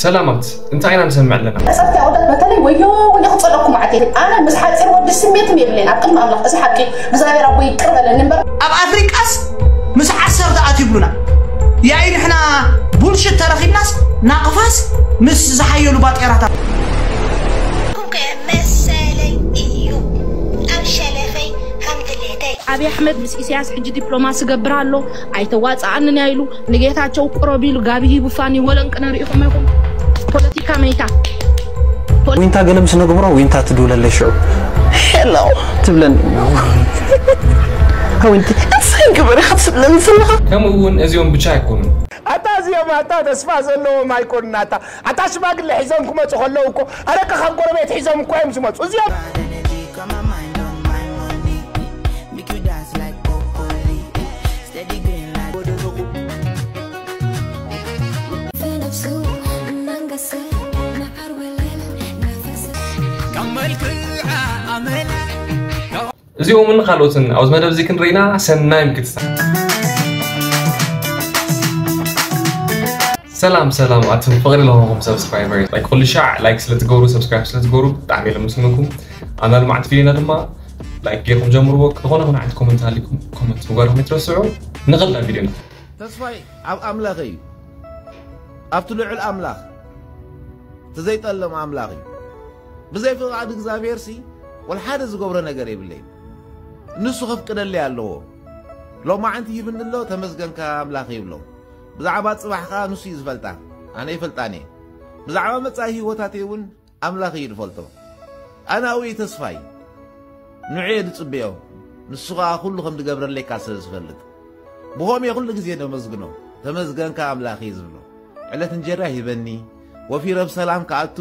ሰላማት፣ እንታይ ኢና ንሰምዕ ኣለና? ጸጥታ ያውጣት በተለይ ወዮ ወዮ ክጸለኩም ዓቴ ኣነ ምስ ሓጺር ወዲ ስሜትም የብለይን ኣብ ቅድሚ ኣምላኽ እዚ ሓቂ እግዚኣብሔር ኣቦ ይቅር በለኒ እምበር ኣብ ኣፍሪቃስ ምስ ዓሰርተ ኣትብሉና ያኢ ንሕና ቡልሽት ተረኺብናስ ናቕፋስ ምስ ዝሓየሉ ባጤራታት እኮ መሰለይ እዩ ኣብ ሸለፈይ ከም ድሌተይ ኣብይ ኣሕመድ ምስ ኢሳያስ ሕጂ ዲፕሎማሲ ገብር ኣሎ ኣይተዋፅኣንን እያ ኢሉ ንጌታቸው ቅረብ ኢሉ ጋቢ ሂቡ ፋኒ ወለንቅ ነሪእኹም ኢኹም ፖለቲካ መይታ ዊንታ ገለ ምስ ነግብሮ ዊንታ ትድውለለይ ሽዑ ሄሎ ትብለኒ ዊንቲ እንታይ ግበር ኢኻ ትብለኒ ዘለኻ ከምኡ እውን እዚኦም ብቻ ኣይኮኑን። ኣታ እዚኦም ኣታ ተስፋ ዘለዎም ኣይኮኑን ኣታ ኣታ ሽማግለ ሒዞም ክመፁ ከለዉ እኮ ኣረቂ ካብ ጎረቤት ሒዞም እኮ እዮም ዝመፁ እዚኦም እዚኦምን ካልኦትን ኣብዚ መደብ እዚ ክንርኢና ሰናይ ምክትታ። ሰላም ሰላም ኣቱም ፍቕሪ ለሆንኩም ሰብስክራይበር like ኩሉ ሻዕ like ስለትገብሩ ሰብስክራይብ ስለትገብሩ ብጣዕሚ ለምስግነኩም ኣና ልማዕቲ ቪዲዮና ድማ like ጌርኩም ጀምርዎ ዝኾነ ይኹን ዓይነት ኮመንት ሃሊኩም ኮመንት ምግባርኩም ይትረስዑ ንቐዳ ቪዲዮና ተስፋይ ኣብ ኣምላኽ እዩ ኣብቲ ልዑል ኣምላኽ እቲ ዘይጠልም ኣምላኽ እዩ ብዘይ ፍቓድ እግዚኣብሔር ሲ ወላ ሓደ ዝገብሮ ነገር የብለይ ንሱ ከፍቅደለይ ኣለዎ ሎማዓንቲ ሂብኒ ኣሎ ተመስገንካ ኣምላኽ ይብሎ ብዛዕባ ጽባሕ ከኣ ንሱ እዩ ዝፈልጣ ኣነ ይፈልጣን እየ ብዛዕባ መጻኢ ህይወታተይ እውን ኣምላኽ እዩ ዝፈልጦ ኣነ ኣብኡ እዩ ተስፋይ ንዑ እየ ዝጽበዮ ንሱ ኸኣ ኩሉ ከም ዝገብረለይካ ስለ ዝፈልጥ ብኸምኡ እየ ኩሉ ግዜ ዘመስግኖ ተመስገንካ ኣምላኽ እዩ ዝብሎ ዕለት እንጀራ ሂበኒ ወፊረ ብሰላም ክኣቱ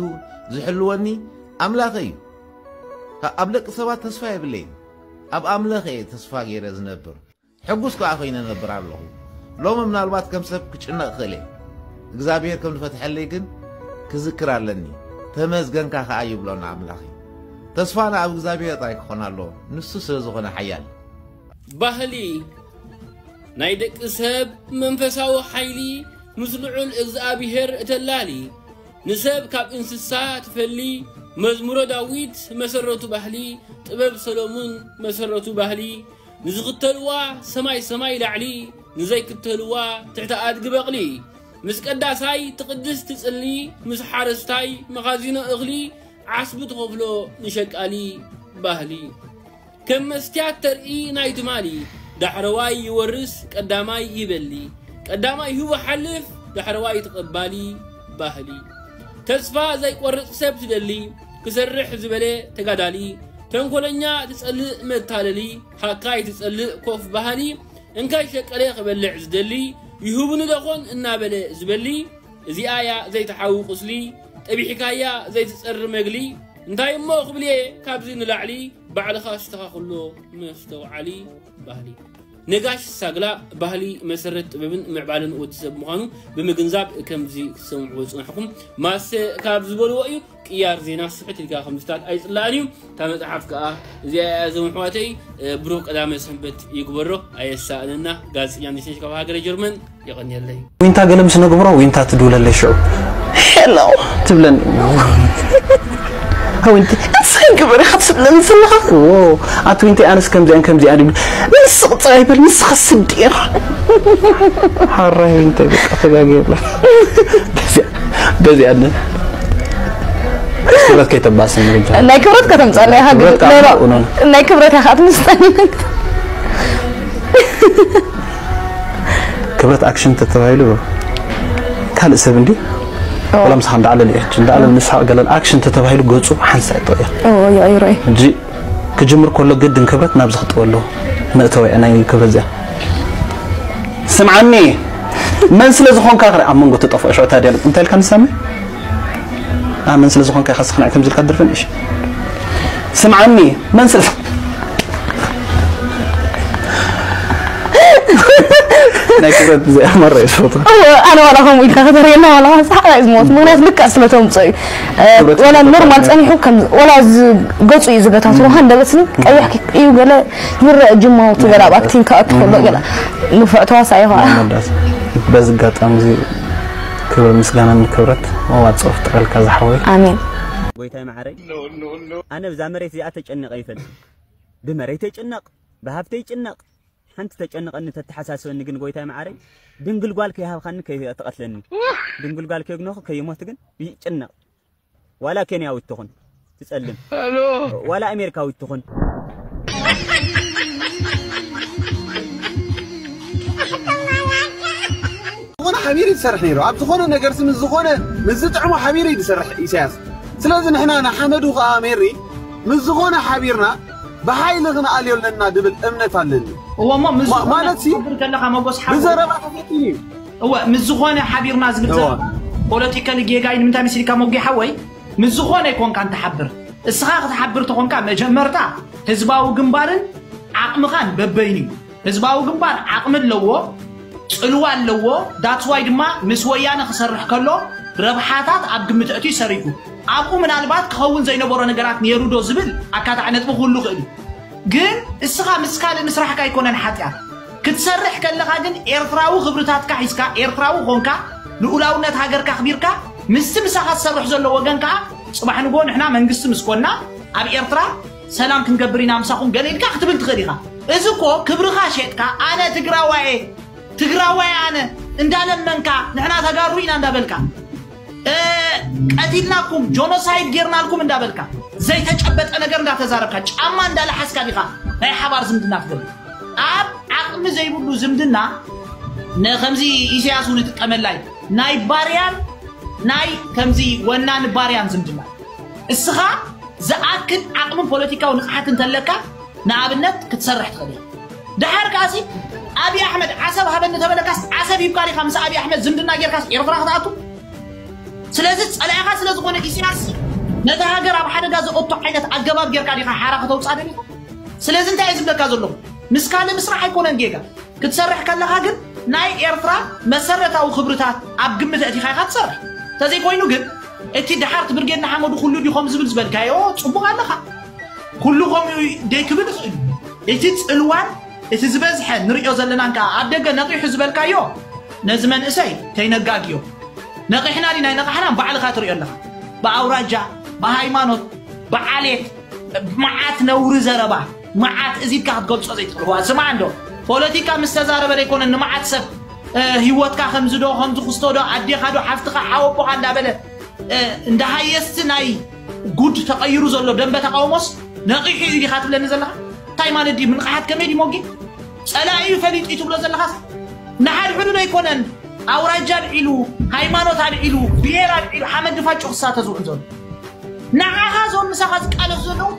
ዝሕልወኒ ኣምላኸይ እዩ ካብ ኣብ ደቂ ሰባት ተስፋ የብለይን ኣብ ኣምላኽ እየ ተስፋ ገይረ ዝነብር ሕጉስ ከኣ ኮይነ ነብር ኣለኹ ሎሚ ምናልባት ከም ሰብ ክጭነቕ ክእል እየ እግዚኣብሔር ከም ዝፈትሐለይ ግን ክዝክር ኣለኒ ተመስገንካ ከኣ ይብሎ ንኣምላኽ እዩ ተስፋና ኣብ እግዚኣብሔር ጥራይ ክኾን ኣለዎ ንሱ ስለ ዝኾነ ሓያል ባህሊ ናይ ደቂ ሰብ መንፈሳዊ ሓይሊ ምስ ልዑል እግዚኣብሔር እተላሊ ንሰብ ካብ እንስሳ ትፈሊ መዝሙረ ዳዊት መሰረቱ ባህሊ ጥበብ ሰሎሙን መሰረቱ ባህሊ ንዝኽተልዋ ሰማይ ሰማይ ላዕሊ ንዘይክተልዋ ትሕቲ ኣድጊ በቕሊ ምስ ቀዳሳይ ትቕድስ ትጽሊ ምስ ሓረስታይ መኻዚኖ እኽሊ ዓስቢ ትኸፍሎ ንሸቃሊ ባህሊ ከም መስትያት ተርኢ ናይ ትማሊ ዳሕረዋይ ይወርስ ቀዳማይ ይበሊ ቀዳማይ ህቡ ሓልፍ ዳሕረዋይ ተቐባሊ ባህሊ ተስፋ ዘይቆርጽ ሰብ ትደሊ ክሰርሕ ዝበለ ተጋዳሊ ተንኮለኛ ትጸልእ መታለሊ ሃካይ ትጸልእ ኮፍ ባህሊ እንካይ ሸቀለ ክበልዕ ዝደሊ ይህቡኒ ደኾን እናበለ ዝበሊ እዚኣ እያ ዘይትሓዊ ቁስሊ ጠቢሕካያ ዘይትጸሪ መግሊ እንታይ እሞ ክብልየ ካብዚ ንላዕሊ ባዕልኻ ኣስተኻኽሎ መስተውዓሊ ባህሊ ነጋሽ ሳግላ ባህሊ መሰረት ጥበብን ምዕባለን ወዲ ሰብ ምዃኑ ብምግንዛብ ከምዚ ክትሰምዕዎ ዝጽናሕኩም ማሰ ካብ ዝበልዎ እዩ ቅያር ዜና ስሕት ኢልካ ከምዝታት ኣይጽላእን እዩ እታ መጽሓፍ ከኣ እዚኣ እያ እዞም ኣሕዋተይ ብሩኽ ቀዳመ ሰንበት ይግበሮ ኣየሳእነና ጋዜጠኛ እንዲሽነሽ ካብ ሃገረ ጀርመን የቐንየለይ ዊንታ ገለ ምስ ነግብሮ ዊንታ ትድውለለይ ሽዑ ሄሎ ትብለኒ ዊንቲ እንታይ ግበር ኢኻ ትብለኒ ዘለኻ ኣቲ ዊንተይ ኣነስ ከምዚኣን ከምዚኣን ይብሉ ንስ ቅፅራ ይበል ንስኻ ስዲ ኢኻ ሓራይ ዊንተይ በቃ ተጋጊ የብላ በዚኣነ ክብረት ከይተባስን ርጃ ናይ ክብረት ከተምፀለይ ሃግዝ ናይ ክብረት ኢኻ ትምስጠኒ ክብረት ኣክሽን ተተባሂሉ ካልእ ሰብ እንዲ ወላ ምሳኻ እንዳዓለ ንኤች እንዳዓለ ንስሓቕ ገለን ኣክሽን ተተባሂሉ ገፁ ሓንሳ ይጠቕያ ይረይ እንጂ ክጅምር ከሎ ግድን ክብረት ናብዚ ክጥወ ኣለዎ መእተወያ ናይ ክብረት እዚኣ ስምዓኒ መን ስለ ዝኾንካ ክረ ኣብ መንጎ ተጠፍኦ ሽዑ ታዲያ እንታይ ኢልካ ንሰምዕ ኣመን ስለ ዝኾንካ ኢኻ ስኽናዕ ከምዚ ኢልካ ትደርፍን እሺ ስምዓኒ መን ስለ ናይ ክብረት እዚኣ መራ ይስፈቱ ኣነ ዋላ ከምኡ ኢልካ ከተርእየና ዋላ ሳሓ እዩ ዝሞት ምክንያት ልክዕ ስለ ተምፅኦ እዩ ወላ ኖርማል ፀኒሑ ወላ ገፁ እዩ ዝገታትሮ ሃንደበት ስኒ ቀይሕ እዩ ገለ ይረአ ጅማውቲ ገለ ኣብ ኣክቲንግ ክኣቱ ከሎ ገለ ንፉዕ ተዋሳኢ ከዓ በዚ ኣጋጣሚ እዚ ክብር ምስጋና ንክብረት መዋፅኦ ፍጥረልካ ዝሓወይ። ኣሜን። ጎይታይ መዓረይ፣ ኣነ ብዛ መሬት እዚኣ ተጨንቐ ይፈልጥ። ብመሬት ይጭነቕ፣ ብሃብተ ይጭነቕ፣ ሓንቲ ተጨንቐኒ ተተሓሳስበኒ ግን ጎይታይ መዓረይ፣ ድንግል ጓል ከይሃብኻኒ ከይትቐትለኒ፣ ድንግል ጓል ከየግነኹ ከይሞት ግን ይጭነቕ። ዋላ ኬንያዊት ትኹን ትጸልም፣ ዋላ ኣሜሪካዊት ትኹን። ዝኾነ ሓቢሩ ይሰርሕ ነይሩ። ኣብ ዝኾነ ነገር ምስ ዝኾነ ምስ ዝጥዕሞ ሓቢሩ እዩ ዝሰርሕ ኢሳያስ። ስለዚ ንሕና ንሓመዱ ከኣ ሜሪ ምስ ዝኾነ ሓቢርና ብሓይሊ ክንኣልዮ ኣለና ዝብል እምነት ኣለኒ። እወ እሞ ምስ ማ- ዝኾነ ማለት ሲ- ክትሓብር ከለኻ መጎስ ሓወይ፣ ብዘረባ ተፈቲኑ እዩ። እወ ምስ ዝኾነ ሓቢርና ዝብል እወ። ዘረባ ፖለቲካሊ ጌጋ እዩ። ንምንታይ መሲልካ ሞጌ ሓወይ? ምስ ዝኾነ ኣይኮንካን ትሓብር። እስኻ ክትሓብር ተኾንካ መጀመርታ ህዝባዊ ግንባርን ዓቕምኻን በበይኑ እዩ። ህዝባዊ ግንባር ዓቕሚ ኣለዎ፣ ጽልዋ ኣለዎ። ዳትስ ዋይ ድማ ምስ ወያነ ክሰርሕ ከሎ ረብሓታት ኣብ ግምት ኣእትዩ ሰሪሑ። ኣብኡ ምናልባት ክኸውን ዘይነበሮ ነገራት ነይሩ ዶ ዝብል ኣካታዕ ነጥቢ ክህሉ ይኽእል እዩ። ግን እስኻ ምስ ካልእ ምስራሕካ ኣይኮነን ሓጢኣት። ክትሰርሕ ከለኻ ግን ኤርትራዊ ክብርታትካ ሒዝካ፣ ኤርትራዊ ኾንካ፣ ልኡላውነት ሃገርካ ኣኽቢርካ፣ ምስቲ ምሳኻ ዝሰርሕ ዘሎ ወገን ከኣ ጽባሕ ንግሆ ንሕና መንግስቲ ምስ ኮንና ኣብ ኤርትራ ሰላም ክንገብር ኢና ምሳኹም ገለ ኢልካ ክትብል ትኽእል ኢኻ። እዚ እኮ ክብርኻ ሸጥካ ኣነ ትግራዋየ ትግራዋይ ኣነ እንዳለመንካ ንሕና ተጋሩ ኢና እንዳበልካ እ፣ ቀቲልናኩም ጆኖሳይድ ጌርናልኩም እንዳበልካ ዘይተጨበጠ ነገር እንዳተዛረብካ ጫማ እንዳለሓስካ ዲኻ ናይ ሓባር ዝምድና ትገብር? ኣብ ዓቕሚ ዘይብሉ ዝምድና ንከምዚ ኢሳያስ እውን ይጥቀመላ እዩ። ናይ ባርያን ናይ ከምዚ ወናኒ ባርያን ዝምድና እስኻ ዝኣክል ዓቕምን ፖለቲካዊ ንቕሓት እንተለካ ንኣብነት ክትሰርሕ ትኽእል ኢኻ። ደሓር ከኣሲ ኣብይ ኣሕመድ ዓሰብ ሃበኒ ተበለካስ ዓሰብ ሂብካ ዲኻ ምስ ኣብይ ኣሕመድ ዝምድና ጌርካስ ኤርትራ ክትኣቱ? ስለዚ ጸላኢኻ ስለ ዝኾነ ኢሳያስ ነታ ሃገር ኣብ ሓደጋ ዘእቱ ዓይነት ኣገባብ ጌርካ ዲኻ ሓራ ከተውጽኣ ደሊኻ? ስለዚ እንታይ እየ ዝብለካ ዘለኹ? ምስ ካልእ ምስራሕ ኣይኮነን ጌጋ። ክትሰርሕ ከለኻ ግን ናይ ኤርትራ መሰረታዊ ክብርታት ኣብ ግምት ኣእቲኻ ኢኻ ትሰርሕ። እንተዘይኮይኑ ግን እቲ ደሓር እቲ ብርጌድ ንሓመዱ ኩሉ ድዩ ከም ዝብል ዝበልካዮ ጽቡቕ ኣለኻ። ኩሉ ከምኡ ደይክብል ይኽእል እዩ። እቲ ጽልዋን እቲ ዝበዝሐ ንሪኦ ዘለናን ከኣ ኣብ ደገ ነቒሑ ዝበልካዮ ነዚ መንእሰይ ከይነጋግዮ። ነቒሕና ዲና ኣይነቓሕናን ባዕልኻ ትሪኦ ኣለኻ። ብኣውራጃ፣ ብሃይማኖት፣ ብዓሌት፣ መዓት ነውሪ ዘረባ፣ መዓት እዚ ኢልካ ክትገልጾ ዘይትኽእል። ዋ፣ ስማዕ እንዶ፣ ፖለቲካ ምስ ተዛረበ ደይኮነ ንመዓት ሰብ፣ እ፣ ህይወትካ ከምዚ ዶ፣ ከምዚ ክስቶ ዶ፣ ኣዴኻ ዶ፣ ሓፍትኻ፣ ሓወቦኻ እንዳበለ፣ እ፣ እንዳ ሃየስቲ ናይ ጉድ ተቐይሩ ዘሎ ደንበ ተቃውሞስ ነቒሑ እዩ ዲኻ ትብለኒ ዘለኻ? እንታይ ማለት ድዩ? ምንቕሓት ከመይ ድዩ ሞጌ? ጸላኢ እዩ ፈሊጡ እዩ ትብሎ ዘለኻስ? ንሓድሕዱ ዶ ኣይኮነን ኣውራጃ ኣልዒሉ፣ ሃይማኖት ኣልዒሉ፣ ብሄር ኣልዒሉ፣ ሓመድ ድፋጭ ክሳተ ዝውዕል ዘሎ? ንዓኻ እዞም ምሳኻ ዝቃለሱ ዘለዉ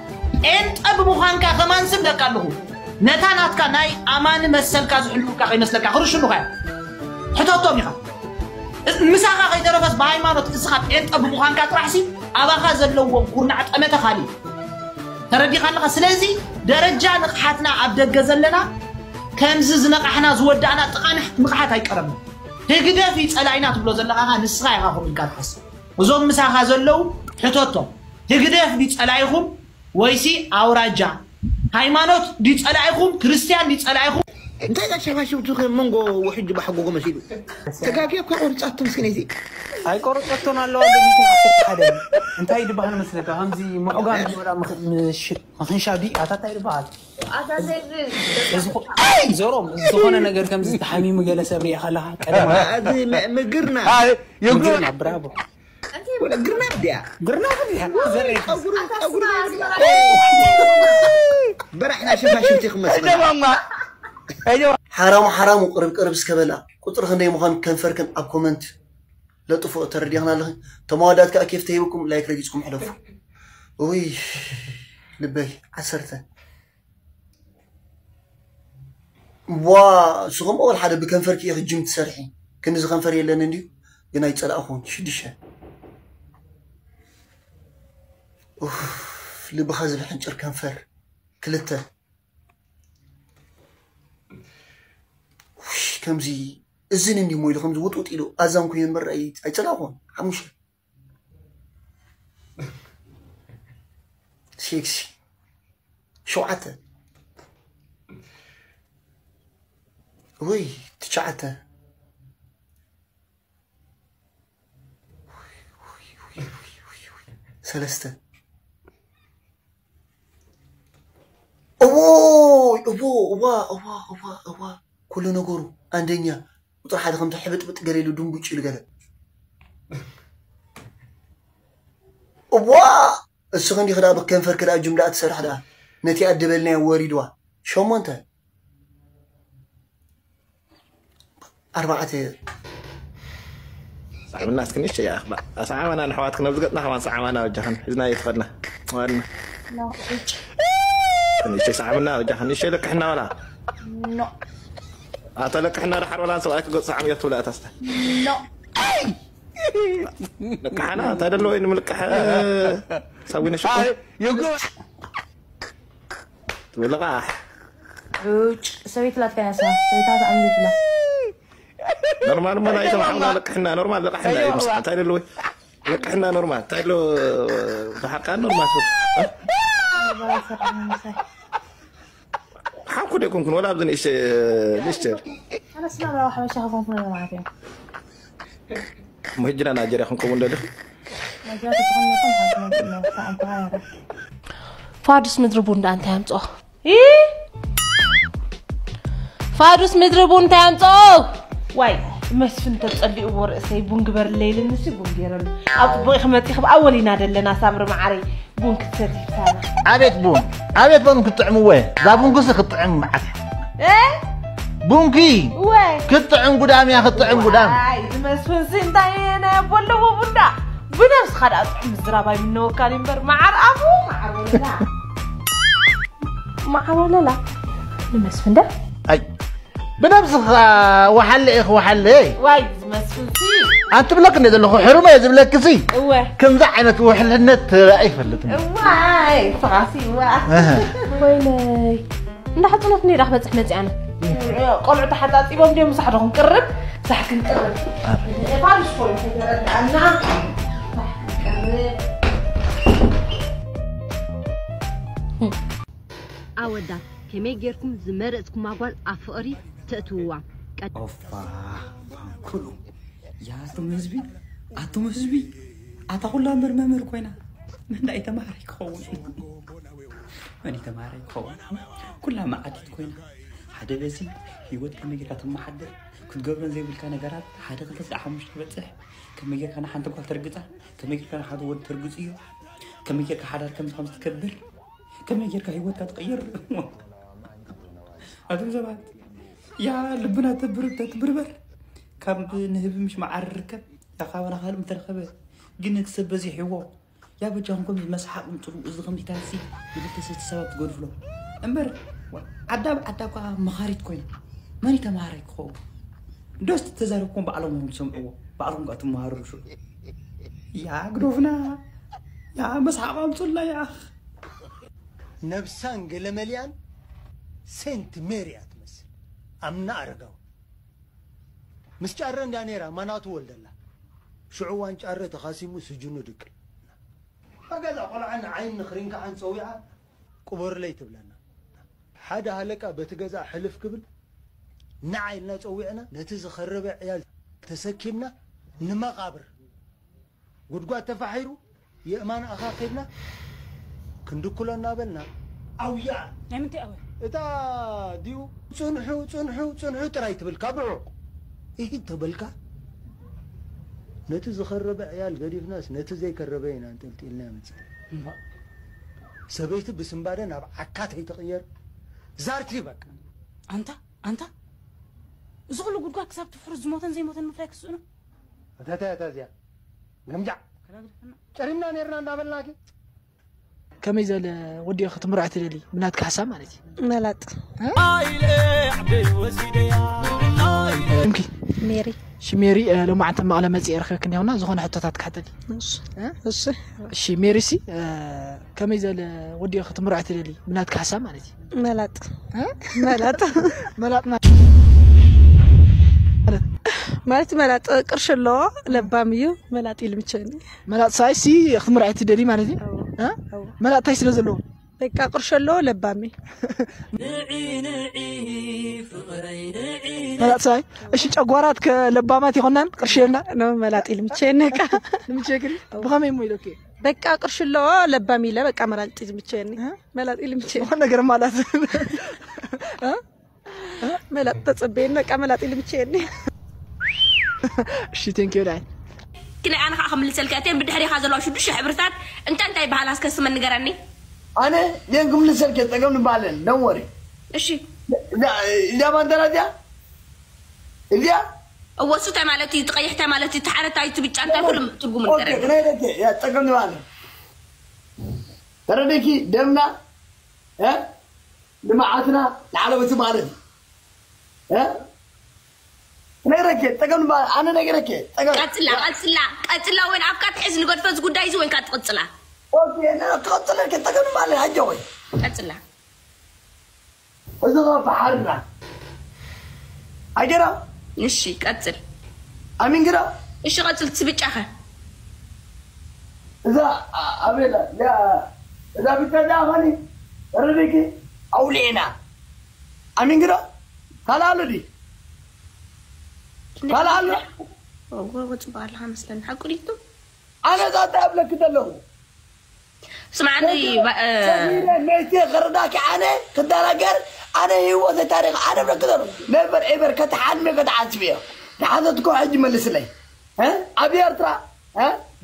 ጴንጠ ብምዃንካ ከማን ስም ደቃ ኣለኹ። ነታ ናትካ ናይ ኣማኒ መሰልካ ዝሕልውካ ከይመስለካ ክርሽኑኻ እዮም። ሕተቶም ኢኻ። ምሳኻ ከይተረፈስ ብሃይማኖት እስኻ ጴንጠ ብምዃንካ ጥራሕሲ ኣባኻ ዘለዎም ኩርናዕ ጠመተ ካልእ እዩ። ተረዲኻ ኣለኻ? ስለዚ ደረጃ ንቕሓትና ኣብ ደገ ዘለና ከምዚ ዝነቓሕና ዝወዳእና ጥቓ ንቕሓት ኣይቀረብና። ህግደፍ እዩ ጸላኢና ትብሎ ዘለኻ ንስኻ ኢኻ ከምኡ ኢልካ ትሓስብ። እዞም ምሳኻ ዘለዉ ሕተቶም። ህግደፍ ድዩ ጸላኢኹም ወይሲ ኣውራጃ? ሃይማኖት ድዩ ጸላኢኹም? ክርስትያን ድዩ ጸላኢኹም? እንታይ እዛ ሸፋሽፍቲ ከ መንጎ ውሕጅ ባሕጎጎ መሲሉ? ተጋግየ እኳ ቆርጻቶ ምስኪነይቲ። ኣይቆረጸቶን ኣለዋ ደሚትን ዓሰርተ ሓደ። እንታይ ድበሃል መስለካ? ከምዚ ምዑጋን ዝወዳ ምኽ- ምሽ- ምኽንሻብ ድዩ? ኣታ እንታይ ድበሃል? ኣታ ዘይዚ እዚ ኹ- ኣይ፣ ዞሮም፣ ዝኾነ ነገር ከምዚ ተሓሚሙ ገለ ሰብ ሪኣ ከለኻ ቀደም እዚ ም- ምግርና ኣይ፣ የጉ- ምግርና፣ ብራቮ። ወላ ግርና ድያ? ግርና ድያ? ዘረይ። ጸጉሩ ጸጉሩ በራሕና ሸፋሽፍቲ ክመስል። ሓራሙ ሓራሙ ቅርብ ቅርብ እስከ በላ። ቁጽሪ ክንደይ ምዃኑ ከንፈርክን ኣብ ኮመንት ለጥፎ። ተረዲኽና ኣለኺ? ተመዋዳት ከኣ ኬፍ ተሂብኩም ላይክ ረጊጽኩም ሕለፉ። ውይ ልበይ ዓሰርተ። ዋ እሱ ከም ኦል ሓደ ብከንፈርኪ ኢኺ ጅም ትሰርሒ። ክንዚ ከንፈር የለን እንድዩ ግን ኣይጸላእኹን። ሽዱሽተ። ኡፍ፣ ልብኻ ዝብሕንጭር ከንፈር። ክልተ። ውሽ፣ ከምዚ እዝን እንዲ ሞ ኢሉ ከምዚ ውጥውጥ ኢሉ ኣዛን ኮይኑ ምርኣይ ኣይጸላእኹን። ሓሙሽተ። ሴክሲ። ሸውዓተ። ወይ ትሽዓተ። ሰለስተ። እዎይ፣ እዎ፣ እዋ፣ እዋ፣ እዋ፣ እዋ። ኩሉ ነገሩ ኣንደኛ። ቁፅሪ ሓደ ከምቲ ሕብጥብጥ ገለ ኢሉ ድንጉጭ ኢሉ ገለ። እዋ! እሱ ክንዲ ክዳ ብከንፈር ክዳ ጅምላ ትሰርሕ ደኣ። ነቲ ኣደበልናዮ ወሪድዋ። ሸሞንተ። ኣርባዕተ። ሳዕብና እስኪ ንእሽተይ ይኣኽባ። ኣሰዓባና ንኣሕዋትክን ኣብዚ ገጽና ከማን ሰዓባና በጃኽን ሒዝና እየ ትኸድና። ዋልና። ንእሽተይ ሰዓብና በጃኽን ንእሽተይ ለቅሕና ዋላ። ኣቶ ለቅሕና ደሓር ዋላ ሰብኣይ ክገጽ ሰዓብ እየ ትብላ እታ ስተ። ለቅሓና እንታይ ደለዎ ንምልቅሕ ሳዊነ ሽኮር። ትብልቓ። ዑጭ ሰበይቲ ላትካ ያሳ ሰበይታ ተኣምሪትላ። ኖርማል እሞ ናይ ተማዕና ለቅሕና ኖርማል ለቅሕና እዩ። ምስ እንታይ ደለዎ ለቅሕና ኖርማል እንታይ ደለዎ ብሓቃ ኖርማል። ሓኩ ደይኮንኩን ወላ ኣብዚ ንእሽተ ንእሽተ ኣነስ ናብራዊ ሓበሻ ከኾንኩ ነበር ማለት እዩ። እሞ ሕጂ ና ናይጀርያ ክንከውን ደልኺ። ናይጀርያ ተኾነኩም ሓንቲ መምፅእ ነው። ሰዓም ተሃራ ፋዱስ ምድሪ ቡንዳ እንታይ ኣምፅኦ? ፋዱስ ምድሪ ቡን እንታይ ኣምፅኦ? ዋይ መስፍን ተጸሊእዎ ርእሰይ ቡን ግበርለይ ኢልንሲ ቡን ገይረሉ። ኣብ ጽቡቕ ኢኺ መጺኺ፣ ብኣወል ኢና ደለና ሳምሪ መዓረይ፣ ቡን ክትሰቲ ክሳና። ኣቤት ቡን፣ ኣቤት ቡን ክትጥዕምዎ እየ። እዛ ቡንኩሲ ክትጥዕም መዓት እያ። እ? ቡንኪ እወ ክትጥዕም ጉዳም እያ፣ ክትጥዕም ጉዳም። ኣይ እዚ መስፍንሲ እንታይ ናይ ኣቦ ኣለዎ ቡንዳ። ብነብስኻ ደኣ ጥዑም ምዝራብ ኣይምነወካን እዩ እምበር መዓር ኣፉ መዓር ወለላ። መዓር ወለላ ንመስፍን ደ ኣይ ብነብስኻ ወሓለ ኢኺ ወሓለ። ዋይ ዝመስልሲ ኣንትብለክ እንደ ዘለኹ ሕሩመ እየ ዝብለክሲ። እወ ከምዚ ዓይነት ውሕልነት ኣይፈልጥን። እዋይ ስኻሲ እዋ እህ። ወይለይ እንዳ ሓፅነት ነይራ ክበፅሕ መፅኣነ ቆልዑ ተሓፃፂቦም ድዮም ምሳሕ ዶ ክንቅርብ ሳሕ ክንቅርብ ፋሉስ ኮይኑ ከይተረድኣና ሳሕ ክንቅርብ ኣወዳት ከመይ ጌርኩም ዝመረጽኩማ ጓል ኣብ ፍቕሪ ተእትውዋ? ቀጥ- ኦፋ ፋንኩሉ ያቶም ህዝቢ ኣቶም ህዝቢ ኣታ ኩላ እምበር መምህር ኮይና መን ዳኣ ተማሃራይ ክኸውን መን ተማሃራይ ክኸውን ኩላ መዓዲት ኮይና ሓደ በዚ ህይወት ከመይ ጌርካ ትመሓደር ክትገብረን ዘይብልካ ነገራት ሓደ ክልተ ስለ ሓሙሽተ ትበፅሕ ከመይ ጌርካ ንሓንቲ ጓል ተርግፃ ከመይ ጌርካ ንሓደ ወዲ ተርግፅዮ ከመይ ጌርካ ሓዳር ከምዚ ከምዚ ትከብር ከመይ ጌርካ ህይወትካ ትቕይር ኣቶም ሰባት ያ ልብና ተብርበር ካብ ንህቢ ምሽ መዓር ርከብ ያ ካባና ካልእ ምተረኸበ ግን እቲ ሰብ በዚሕዎ ያ በጃኹም ከምዚ መስሓቕ ምፅሉ እዚ ከምዚታት ሲ ንክልተ ሰቲ ሰባት ትገድፍሎ እምበር ዓዳ ብዓዳ እኳ መኻሪት ኮይና መን ተምሃራይ ክኸውን ዶስ ተዛረብኩም ባዕሎም እዮም ዝሰምዕዎ ባዕልኩም ከዓ ትመሃርሉ ሽዑ ያ ግዶፍና ያ መስሓቕ ኣምፁልና ያ ነብሳን ገለመሊኣን ሴንት ሜሪ እያ ትመስል ኣምና ኣረጋዊ ምስ ጫረ እንዳ ነይራ ማናቱ ወልደላ ሽዑ ዋን ጫረ ተኻሲሙ ስጅኑ ድቅል ኣገዛ ቆልዓ ንዓይን ንኽሪን ከዓ ጸዊዓ ቅበሩለይ ትብለና ሓደ ሃለቃ በቲ ገዛ ሕልፍ ክብል ንዓ ኢልና ጸዊዕና ነቲ ዝኸረበ ዕያል ተሰኪምና ንመቓብር ጉድጓድ ተፋሒሩ የእማን ኣኻኺብና ክንድኩሎ እናበልና ኣውያ ናይ ምንታይ ኣወ እታ ድዩ ጽንሑ ጽንሑ ጽንሑ ጥራይ ትብል ካብ ርሑቕ ኢሂድ ተበልካ ነቲ ዝኸረበ ዕያል ገዲፍናስ ነቲ ዘይከረበ ኢና እንጠልጢልና መጽእ ሰበይቲ ብስምባደ ናብ ዓካት ኣይትቕየር ዛርቲ በቃ ኣንታ ኣንታ እዚ ኩሉ ጉድጓድ ክሳብ ትፍርስ ዝሞተን ዘይሞተን ምፍላይ ክስእኑ እታ እታ እታ እዚኣ ገምጃዕ ጨሪምና ነርና እንዳበልናኪ ከመይ ዘለ ወዲኦ ክትምርዖ ትደሊ ብናትካ ሓሳብ ማለት እዩ መላጥ ሜሪ ሽሜሪ ሎማዓንቲ መቐለ መፅእ የርክብክን ያውና ዝኾነ ሕቶታት ክሓተል እሺ ሽሜሪ ሲ ከመይ ዘለ ወዲኦ ክትምርዖ ትደሊ ብናትካ ሓሳብ ማለት እዩ መላጥ መላጥ መላጥ ማለት መላጥ ቅርሺ ኣለዎ ለባም እዩ መላጥ ይልምቸኒ መላጥ ሳይ ሲ ክትምርዖ ትደሊ ማለት እዩ መላጥ ታይ ስለ ዘለዎ በቃ ቅርሺ ኣለዎ ለባም እዩ መላጥ ሳይ እሺ ጨጓራት ከለባማት ይኮናን ቅርሺ የልና መላጥ ይልምቸኒ ቃ ልምቸግሪ ብኸመይ እሞ ኢለኪ በቃ ቅርሽሎ ለባም ኢለ በቃ መላጢ ዝምቸየኒ። መላጢ ልምቸየኒ። ዝኾነ ነገር ማለት መላጥ ተጸበየኒ በቃ መላጥ ኢሉ ብቻ የኒ። እሺ thank you ዳይ ግን ኣነ ከዓ ክምልሰልካ እተን ብድሕሪኻ ዘለዋ ሽዱሽተ ሕብርታት እንታይ እንታይ ይበሃል ኣስከ ስመን ንገረኒ። ኣነ ዜን ክምልሰልከ ጸገም ንባለን don't worry። እሺ እዛ ባንደራ እዚኣ እዚኣ እወሱ እንታይ ማለት እዩ? ትቐይሕ እንታይ ማለት እዩ? ትሓረ እንታይ ትብጫ እንታይ ኩሉ ትርጉሙ ንገረኒ። ክነይረከ ጸገም ንባለን ተረደኪ ደምና ልምዓትና ንዓለመቲ ማለት እዩ። ነግረኬ ጠገም በሃል ኣነ ነግረኬ ጠገም ቀጽላ ቀጽላ ቀጽላ ወይን ኣብካ ትሕዝ ንገድፈ እዚ ጉዳይ እዚ ወይንካ ትቕጽላ ትቐጽለ ጠገም በሃል ኣጆ ወይ ቀጽላ እዚ ኸ ብሓርና ኣጀራ እሺ ቀጽል ኣሚን ግራ እሺ ቀጽል ትብጫኸ እዛ ኣቤላ እዛ ብቻ ዳኸኒ ረድኪ ኣውሊዕና ኣሚን ግራ ካልኣሉ ዲ ካልኣሉ ወጽባልካ መስለኒ ሓቁ ዲቱ ኣነ ዛታ ኣብለክ ዘለኹ ስማዕኒ መይቲ ክርዳኪ ኣነ ክደናገር ኣነ ህይወት ታሪክ ኣነ ብለክ ዘለኹ ነበር ኤበር ከተሓልሚ ከተሓስብዮ ተሓተትኮ ሕጂ መልስለይ ኣብ ኤርትራ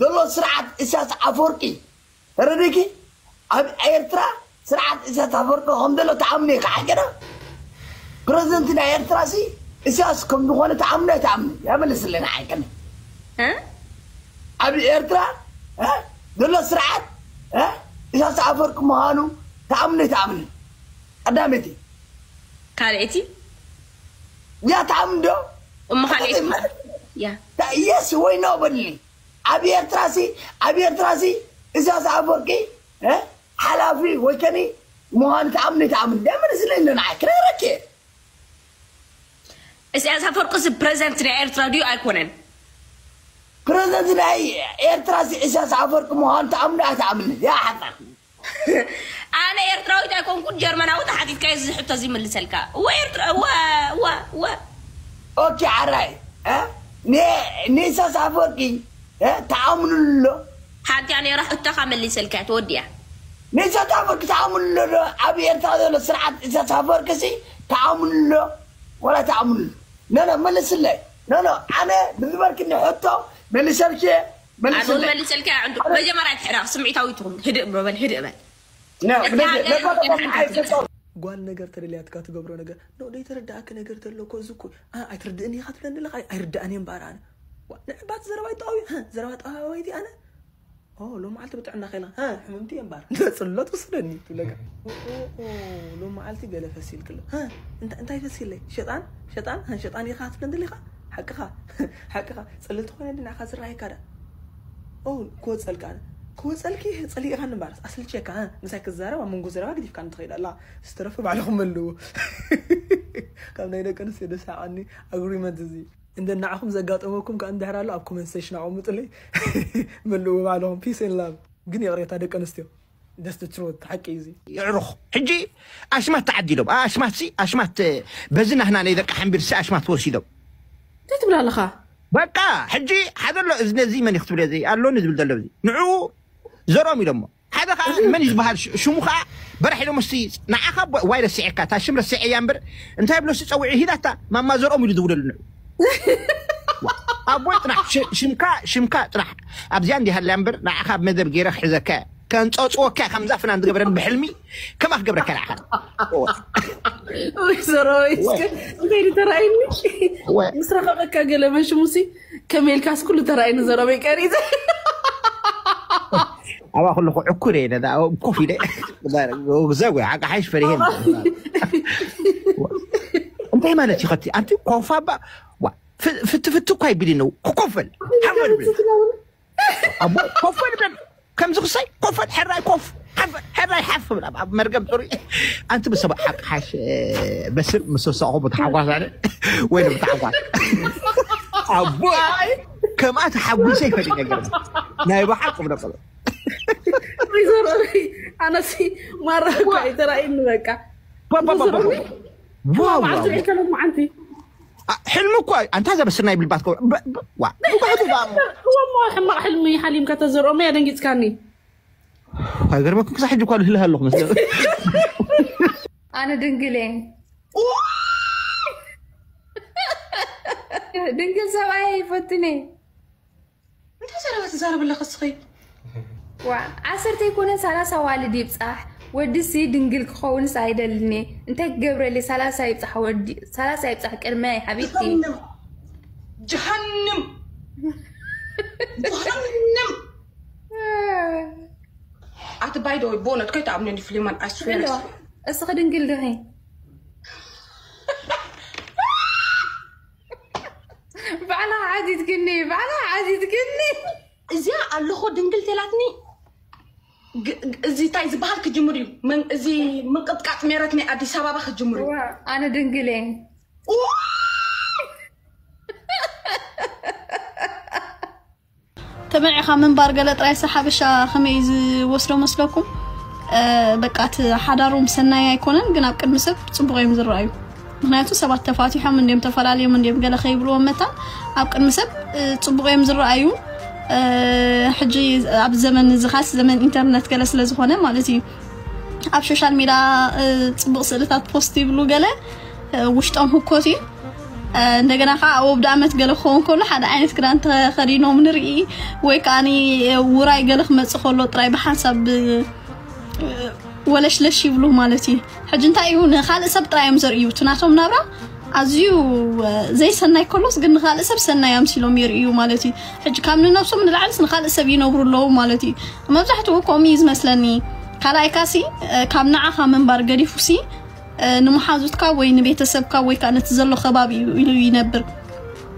ዘሎ ስርዓት እሳስ ኣፈወርቂ ተረዲኪ ኣብ ኤርትራ ስርዓት እሳስ ኣፈወርቂ ከም ዘሎ ተኣምኒ ከዓገና ፕረዚደንት ናይ ኤርትራ ሲ እሳስ ከም ዝኾነ ተኣምኒ ኣይተኣምኒ ያመልስለና ዓይቀኒ ኣብ ኤርትራ ዘሎ ስርዓት እሳስ ኣፈወርቂ ምዃኑ ተኣምኒ ኣይተኣምኒ ቀዳመይቲ ካልአይቲ ያ ተኣምኒ ዶ እሞ ካልአይቲ ያ የስ ወይ ኖ በልኒ ኣብ ኤርትራ ሲ ኣብ ኤርትራ ሲ እሳስ ኣፈወርቂ ሓላፊ ወይ ከኒ ምዃኑ ተኣምኒ ተኣምኒ ደምን ስለኒ ንዓይ ክነግረኪ ኢሳያስ ኣፈወርቂ ሲ ፕሬዚደንት ናይ ኤርትራ ድዩ ኣይኮነን ፕሬዚደንት ናይ ኤርትራ ሲ ኢሳያስ ኣፈወርቂ ምዃኑ ተኣምኒ ኣይተኣምኒ ያ ሓታ ኣነ ኤርትራዊት ኣይኮንኩን ጀርመናዊ ተሓቲትካ እዚ ሕቶ እዚ ይምልሰልካ እወ ኤርትራ እወ እወ እወ ኦኬ ዓራይ ንኢሳያስ ኣፈወርቂ ተኣምኑሎ ሓንቲ ኣነ ራ ሕቶኻ መሊሰልካ ተወዲያ ንኢሳያስ ኣፈወርቂ ተኣምኑሎ ዶ ኣብ ኤርትራ ዘሎ ስርዓት ኢሳያስ ኣፈወርቂ ሲ ተኣምኑሎ ወላ ተኣምኑሎ ነነ መልስለይ ነነ ኣነ ብዝበልክኒ ሕቶ መልሰልኪ ኣነ እውን መሊሰልካ ዕንዱ መጀመርያ ትሕረቕ ስምዒታዊ ትኹን ህድእ በል ህድእ በል ጓል ነገር ተደልያትካ ትገብሮ ነገር ኖ ደይተረዳእኪ ነገር ተሎ እኮ እዚ እኮ ኣይትርድእን ኢኻ ትብለኒ ኣለኻ ኣይርዳእን እየ እምበኣር ኣነ ንዕባት ዘረባ ይጠቐው ዘረባ ጠባባይቲ ኣነ ሎም መዓልቲ ብጥዕና ከይላ ሕምምቲ እየ እምበኣር እንተ ፅሎ ትወስደኒ ትብለካ ሎም መዓልቲ ገለ ፈሲልክሎ እንታይ ፈሲለይ ሸጣን ሸጣን ሸጣን ኢኻ ትብለኒ ደሊኻ ሓቅኻ ሓቅኻ ፅልልቲ ኮይነ ድናዕኻ ዝረኣየካ ዳ ክወፀልካ ክወፀልኪ ፀሊእኻ ንምባር ኣስልቸካ ምሳይ ክዛረብ ኣብ መንጎ ዘረባ ግዲፍካ ንትኸይድ ኣላ ዝተረፈ ባዕልኹም መልዎ ካብ ናይ ደቂ ኣንስትዮ ደሳዓኒ ኣግሪመንት እዚ እንደ ንዓኹም ዘጋጠመኩም ከኣ እንድሕር ኣሎ ኣብ ኮመንት ሴሽን ኣቐምጡለይ መልዎ ባዕልኹም peace and love ግን ይቕሬታ ደቂ ኣንስትዮ that's the truth ሓቂ እዩ እዚ ይዕሩኽ ሕጂ ኣሽማት ተዓዲሎም ኣሽማት ሲ ኣሽማት በዚ ናህና ናይ ደቂ ሓንቢር ሲ ኣሽማት ወሲዶም እንታይ ትብል ኣለኻ በቃ ሕጂ ሓደ ኣሎ እዚ ነዚ መን እዩ ክትብል እዚ ኣሎኒ ዝብል ዘሎ እዚ ንዕኡ ዘርኦም ኢሎሞ ሓደ ከዓ መን እዩ ዝበሃል ሽሙ ከዓ በራሕ ኢሎም እስቲ ንዓኻ ዋይ ረሲዐካ እታ ሽም ረሲዐ እያ እምበር እንታይ ብሎ ሲ ፀዊዑ ሂዳታ ማማ ዘርኦም ኢሉ ዝውለሉ ንዑ ኣቦይ ጥራሕ ሽምካ ሽምካ ጥራሕ ኣብዚኣ እንዲሃልያ እምበር ንዓኻ ኣብ መደብ ገይረ ክሕዘካ ከንፀፅወካ ከም ዛፍና ዝገበረን ብሕልሚ ከማ ክገብረካ ንዓኻ ወይ ሰራዊት እስከ እንታይ ተራእይኒ ምስ ረኸበካ ገለ መሽሙሲ ከመይ ኢልካስ ኩሉ ተራእይኒ ዘረበይ ቀሪፀ ኣባ ኩሉ ዕኩር እየ ነዳ ኮፍ ኢለ ዘጉ ሓቂ ሓይሽ ፈሪሄ እንታይ ማለት እዩ ከቲ ኣንቲ ኮፋባ ፍትፍት እኳ ይብል ነው ክኮፈል ሓፈል ብል ኣቦ ኮፈል ብል ከምዚ ክሳይ ኮፈል ሕራይ ኮፍ ሓፈል ሕራይ ሓፍ ብል ኣብ መርገም ጥሩይ ኣንቲ ብሰብ ሓቂ ሓሽ በስር ምስ ወሳኹ ብተሓጓስ ኣለ ወይ ብተሓጓስ ኣቦ ከምኣ ተሓጒሰ ይፈልጥ ነገር ናይ ብሓቅ ብደቀሎ ወይዘሮ ኣነሲ ማራ እኳ ኣይተራእይኒ በቃ ዋው መዓልቲ ርኢከ ሎማዓንቲ ሕልሚ እኮ ኣንታ ዘበስር ናይ ብልባት ከ ዋ ብባህቱ ዳሞ እወሞ ሕማቕ ሕልሚ ሓሊምካ ተዘርኦሞ እያ ደንጊፅካኒ ኣይገርመኩም? ክሳብ ሕጂ እኳ ልህልህ ኣለኹ መስለ። ኣነ ድንግል እየ። ድንግል ሰብኣይ ይፈትነ። እንታይ ዘረባ ትዛረብ ኣለኺ እስኺ? ዋ ዓሰርተ ይኮነን ሰላሳ ዋልድ ይብፃሕ። ወድሲ ድንግል ክኸውንስ ኣይደልኒ። እንታይ ክገብረለይ? ሰላሳ ይብፃሕ ወዲ፣ ሰላሳ ይብፃሕ ቅድመይ ሓቢብቲ። ጀሃንም ጀሃንም ጀሃንም። ኣቲ ባይ ዶ ቦነት ከይትኣምነኒ ፍሊማን ኣስፌር። እስኺ ድንግል ዲኺ? ባዕላ ዓዚትክኒ፣ ባዕላ ዓዚትክኒ። እዚኣ ኣለኹ ድንግል ተላትኒ። ግ- ግ- እዚ እንታይ ዝበሃል ክጅምር እዩ? መን- እዚ ምንቅጥቃጥ ሜረት ናይ ኣዲስ ኣበባ ክጅምር እዩ። ዋ፣ ኣነ ድንግል እየ። ተመዒኻ ምንባር ገለ ጥራይ ሓበሻ ከመይ ዝወስዶ መስለኩም? እ፣ በቃ እቲ ሓዳሮም ሰናይ ኣይኮነን፣ ግን ኣብ ቅድሚ ሰብ ጽቡቕ እዮም ዝረኣዩ። ምክንያቱ ሰባት ተፋቲሖም እንዲም ተፈላለዮም እንዲም ገለ ከይብልዎም መታን ኣብ ቅድሚ ሰብ እ፣ ጽቡቕ እዮም ዝረኣዩ። እ፣ ሕጂ ኣብ ዘመን እዚ ኻስ ዘመን ኢንተርነት ገለ ስለ ዝኾነ ማለት እዩ ኣብ ሶሻል ሚድያ እ፣ ጽቡቕ ስእልታት ፖስት ይብሉ ገለ እ፣ ውሽጦም ህኮት እዩ። እ፣ እንደገና ከዓ ኣብ ወብዲ ዓመት ገለ ክኸውን ከሎ ሓደ ዓይነት ክዳን ተኸዲኖም ንርኢ ወይ ከዓ ውራይ ገለ ክመፅእ ከሎ ጥራይ ብሓንሳብ እ፣ ወለሽለሽ ይብሉ ማለት እዩ። ሕጂ እንታይ እዩ ንካልእ ሰብ ጥራይ እዮም ዘርእዩ እቲ ናቶም ናብራ ኣዝዩ እ፣ ዘይሰናይ ከሎስ ግን ንካልእ ሰብ ሰናይ ኣምሲሎም የርእዩ ማለት እዩ። ሕጂ ካብ ንነብሶም ንላዕልስ ንካልእ ሰብ ይነብሩ ኣለዉ ማለት እዩ። መብዛሕትኡ ከምኡ እዩ ዝመስለኒ። ካልኣይ ካሲ እ፣ ካብ ንዓኻ ምንባር ገዲፉሲ እ፣ ንመሓዙትካ ወይ ንቤተሰብካ ወይ ከዓ ነቲ ዘሎ ከባቢ እዩ ኢሉ ይነብር።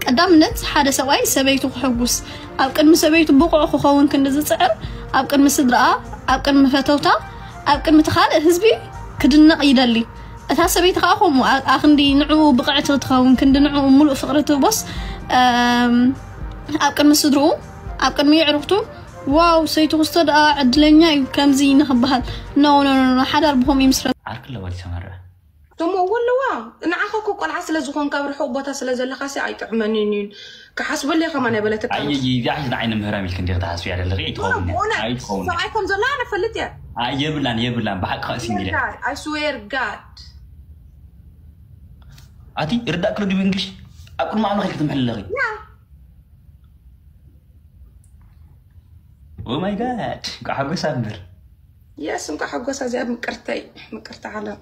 ቀዳምነት ሓደ ሰብኣይ ሰበይቱ ክሕጉስ ኣብ ቅድሚ ሰበይቱ ብቑዕ ክኸውን ክንዲ ዝፅዕር ኣብ ቅድሚ ስድራኣ ኣብ ቅድሚ ፈተውታ ኣብ ቅድሚ እቲ ካልእ ህዝቢ ክድነቕ ይደሊ። እታ ሰበይቲ ከዓ ከምኡ ኣ- ኣክንዲ ንዕኡ ብቕዕቲ ክትኸውን ክንዲ ንዕኡ ሙሉእ ፍቕሪ ትህቦስ እም፣ ኣብ ቅድሚ ስድርኡ ኣብ ቅድሚ የዕሩኽቱ ዋው ሰይቱ ክስቶ ደኣ ዕድለኛ እዩ ከምዚ ንክበሃል ኖ ኖ ኖ ኖ፣ ሓዳር ብኸምኡ ይምስረት። ዓርኪ ኣለዋ ዲስ ኣመርዓ ተሞ ወለዋ ንዓኻ እኮ ቆልዓ ስለ ዝኾንካ ኣብ ርሑቕ ቦታ ስለ ዘለኻ ሲ ኣይጥዕመንን እዩ ክሓስበለይ ከማን ኣይበለትካ ኣየይ እዚኣ ሕጂ ንዓይ ንምህራም ኢልክ እንዲክ ትሓስቢ ኣለኺ ኣይትኸውን ብእውነት ኣይትኸውን ሰብኣይ ከም ዘሎ ኣነ ፈልጥ እየ ኣይ የብላን የብላን ብሓቂ ከእሲ ኢለ I swear God ኣቲ ርዳእ ክሎ ዲብ እንግሊሽ ኣብ ቅድሚ ኣምላኽ ኢልክ ትምሕል ኣለኺ Oh my God እንኳዕ ሓጎሳ እምበር የስ እንኳ ሓጎሳ እዚኣ ምቅርተይ ምቅርታ ዓለም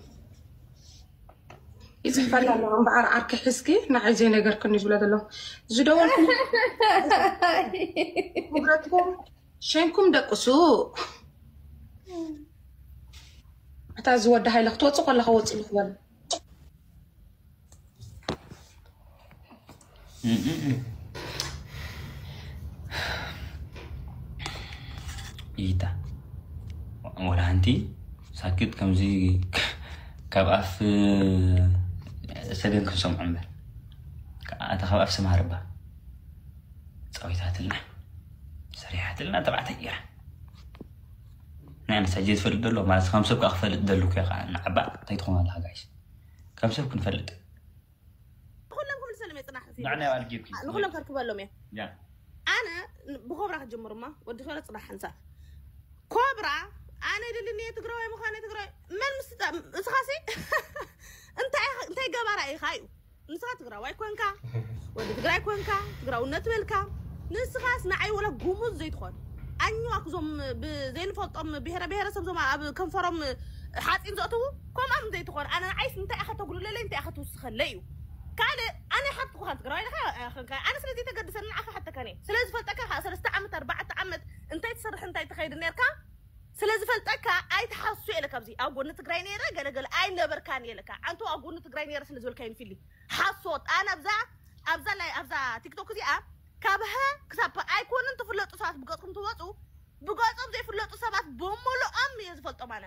ይፅሕፈላ ኣለኹ እምበዓር ዓርኪ ሕዝኪ ንዓይ ዘይነገርክኒ ዝብሎ ዘሎ ዝደወልኩም ንብረትኩም ሸንኩም ደቅሱ እታ ዝወዲ ሃይለ ክትወፅእ ከለካ ወፅእ ንክበል ኢታ ወላ ሓንቲ ሳክት ከምዚ ካብ ኣፍ ሰገን ክንሰምዖ እምበር ኣታ ካብ ኣፍ ሰማርባ ፀዊታትልና ሰሪሓትልና ተባዕታይ እያ ናይ ኣነሳ ጀ ዝፈልጥ ዘሎ ማለት ከም ሰብ ከዓ ክፈልጥ ደሉ እኮ ከዓ ንዓባ እንታይ ትኾኑ ኣለካ ጋይስ ከም ሰብ ክንፈልጥ ኩሎም ክምልሰሎም እየ ፅናሕ ንዓና ኣልጊብኪ ንኩሎም ከርክበሎም እየ ያ ኣነ ብኮብራ ክጅምር እማ ወዲ ኸረ ፅናሕ ሓንሳብ ኮብራ ኣነ ድልኒ እየ ትግራዋይ ምዃነ ትግራዋይ መን ምስ እስኻሲ እንታይ እንታይ ገባራ ኢኻ እዩ ንስኻ ትግራዋይ ኮንካ ወዲ ትግራይ ኮንካ ትግራውነት በልካ ንስኻስ ንዓይ ወላ ጉሙዝ ዘይትኾን ኣኝዋክ ዞም ብዘይንፈልጦም ብሄረ ብሄረሰብ ዞም ኣብ ከንፈሮም ሓፂን ዘእትዉ ከምኣም ዘይትኾን ኣነ ንዓይስ እንታይ ኢኻ ተጉልለለይ እንታይ ኢኻ ትውስኸለይ እዩ ካልእ ኣነ ሓትኩኻ ትግራዋይ ኢኻ ኣነ ስለዚ ተገድሰኒ ንዓኻ ሓተካኒ ስለ ዝፈልጠካ ከዓ ሰለስተ ዓመት ኣርባዕተ ዓመት እንታይ ትሰርሕ እንታይ ትኸይድ ነርካ ስለ ዝፈልጠካ ኣይትሓሱ የለ ካብዚ ኣብ ጎኒ ትግራይ ነይረ ገለገለ ኣይነበርካን የለካ ኣንተ ኣብ ጎኒ ትግራይ ነይረ ስለ ዝበልካ ይንፊሊ ሓሶት ኣነ ኣብዛ ኣብዛ ላይ ኣብዛ ቲክቶክ እዚኣ ካብ ሀ ክሳብ ፐ ኣይኮንን ትፍለጡ ሰባት ብገፅኩም ትወፁ ብገፆም ዘይፍለጡ ሰባት ብምሉኦም እየ ዝፈልጦም ኣነ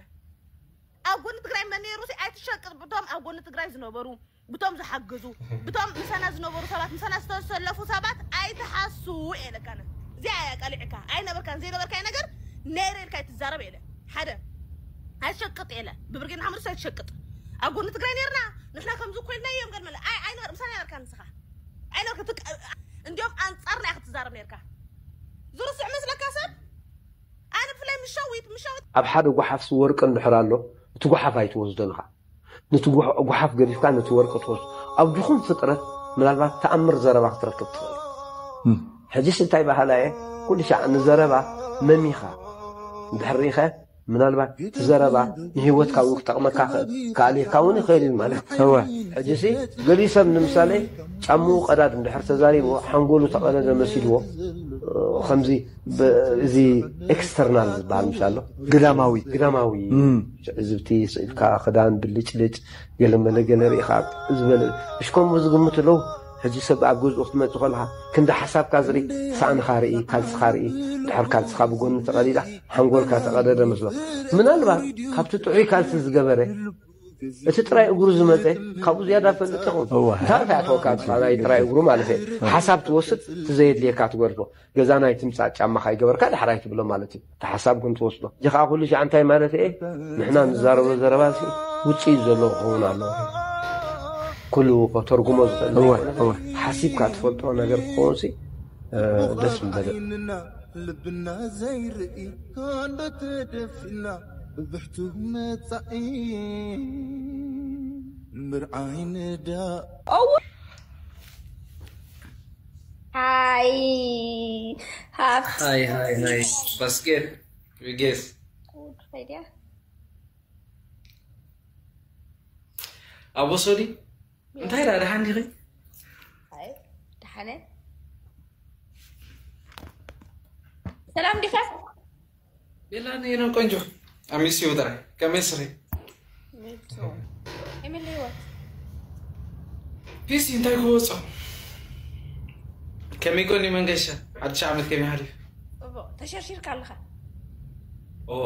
ኣብ ጎኒ ትግራይ መን ነይሩ ሲ ኣይትሸቅጥ ብቶም ኣብ ጎኒ ትግራይ ዝነበሩ ብቶም ዝሓግዙ ብቶም ምሳና ዝነበሩ ሰባት ምሳና ዝተሰለፉ ሰባት ኣይትሓሱ እየ ለካነ እዚኣ እያ ቀሊዕካ ኣይነበርካን ዘይነበርካይ ነገር ነይረ ኢልካ ኣይትዛረብ የለ ሓደ ኣይትሸቅጥ የለ ብብርጌድ ንሓመዱስ ኣይትሸቅጥ ኣብ ጎኒ ትግራይ ነርና ንሕና ከምዚ ኮይልና እዮም ገድመለ ኣይ ኣይነበር ምሳና ነበርካ ንስኻ ኣይነበርካ እንዲኦም ኣንፃርና እያ ክትዛረብ ነርካ ዝርስዕ መስለካ ሰብ ኣነ ብፍላይ ኣብ ሓደ ጓሓፍሲ ወርቂ እንድሕር ኣሎ፣ እቲ ጓሓፍ ኣይትወስዶን ኢኻ። ነቲ ጓሕ-፣ ጓሓፍ ገዲፍካ ነቲ ወርቂ ትወስዶ። ኣብ ድኹም ፍጥረት ምናልባት ተኣምር ዘረባ ክትረክብ ትኽእል። እም። ሕጂስ እንታይ በሃላይ እየ? ኩሉ ሻዕ ንዘረባ መሚኻ እንድሕር ርኢኸ፣ ምናልባት እቲ ዘረባ ንህይወትካ እውን ክጠቕመካ ኸ-፣ ክኣልየካ እውን ይኽእል እዩ ማለት እዩ። እወ። ሕጂሲ ገሊኡ ሰብ ንምሳሌ ጫምኡ ቀዳድ እንድሕር ተዛሪብዎ ሓንጎሉ ተቐደደ መሲልዎ፣ እ፣ ከምዚ ብ-፣ እዚ ኤክስተርናል ዝበሃል ምስ ኣሎ ግዳማዊ። ግዳማዊ እም። ትዕዝብቲ ስኢልካ፣ ክዳን ብልጭልጭ፣ ገለ መለ ገለ ርኢኻ ዝበለ እሽኮም ዝግምቱ ኣለዉ። ሕጂ ሰብ ኣብ ገዝኡ ክትመጽእ ከለኻ ክንዲ ሓሳብካ ዝርኢ፣ ሳእንኻ ርኢ፣ ካልስኻ ርኢ፣ ድሕር ካልስኻ ብጎኒ ተቐዲዳ ሓንጎልካ ተቐደደ መስሎ። ምናልባት ካብቲ ጥዑይ ካልሲ ዝገበረ እቲ ጥራይ እግሩ ዝመጸ ካብኡ ዝያዳ ፈልጥ ይኹን። እወ። እንታይ እንታይ ኣተወካ? እቲ ናይ ጥራይ እግሩ ማለት እዩ። ሓሳብ ትወስድ፣ እቲ ዘየድልየካ ትገድፎ። ገዛ ናይ ትምጻእ ጫማ ካይገበርካ ዳሕራይ ትብሎ ማለት እዩ። እቲ ሓሳብ ግን ትወስዶ። እዚ ኸዓ ኩሉ ሻዕ እንታይ ማለት እየ? ንሕና ንዛረቦ ዘረባ ሲ ውጽኢት ዘለዎ ክኸውን ኣለዎ። ኩሉ ከተርጉሞ ዝኽእል እወ፣ ኣይኮነን። እወ። ሓሲብካ ትፈልጦ ነገር ክኸውን ሲ፣ እ፣ ደስ ምበለ። ልብና ዘይርኢ ካንዶ ተደፊና ብብሕቱ መጻኢ ምርዓይ ንዳ። ሃይ ሃብ ሃይ፣ ሃይ፣ ሃይ። ባስኬት፣ ሪጌስ። ጉድ ፈዲያ። ኣብ ወሶዲ? እንታይ ደኣ፣ ደሓን ዲኺ? ኣይ፣ ደሓነ። ሰላም ዲኻ? የላን፣ የለን ቆንጆ። ኣሚስዮ ጥራይ። ከመይ ስኺ? Me too. ኤሚሊ ህይወት። ፒሲ እንታይ ክወጾ? ከመይ ኮኒ መንገሻ? ሓድሽ ዓመት ከመይ ሓሊፉ? ጽቡቕ። ተሸርሺርካ ኣለኻ። ኦ።